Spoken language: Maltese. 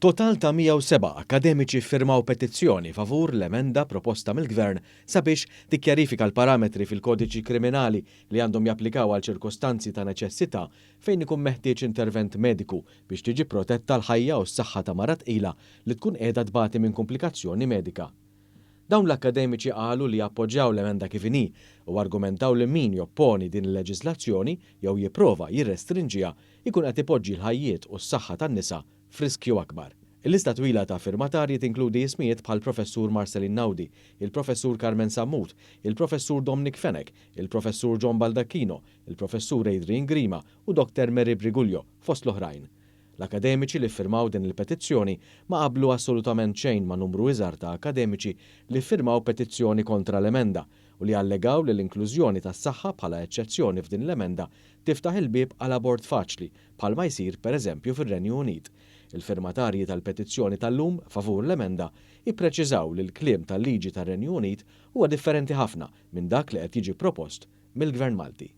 Total ta' 107 akkademiċi ffirmaw petizzjoni favur l-emenda proposta mill-Gvern sabiex tikkjarifika l-parametri fil-Kodiċi Kriminali li għandhom japplikaw għal ċirkostanzi ta' neċessità fejn ikun meħtieġ intervent mediku biex tiġi protetta l-ħajja u s-saħħa ta' mara tqila li tkun qiegħda tbati minn kumplikazzjoni medika. Dawn l-akkademiċi qalu li jappoġġjaw l-emenda kif inhi u argumentaw li min jopponi din il-leġiżlazzjoni jew jipprova jirrestrinġiha jkun qed ipoġġi l-ħajjiet u s-saħħa tan-nisa f'riskju akbar. Il-lista twila ta' firmatarji tinkludi ismijiet bħall-Professur Marcelin Naudi, il-Professur Carmen Sammut, il-Professur Dominic Fenech, il-Professur John Baldacchino, il-Professur Adrian Grima u Doctor Mary Briguglio, fost l-oħrajn. L-akademiċi li ffirmaw din il-petizzjoni ma qablu assolutament xejn ma' numru iżgħar ta' akademiċi li ffirmaw petizzjoni kontra l-emenda u li allegaw li l-inklużjoni tas-saħħa bħala eċċezzjoni f'din l-emenda tiftaħ il-bieb għal abort faċli bħalma jsir pereżempju fir-Renju Unit. Il-firmatarji tal-petizzjoni tal-lum favur l-emenda ippreċiżaw li l-kliem tal-liġi tar-Renju Unit huwa differenti ħafna minn dak li qed jiġi propost mill-Gvern Malti.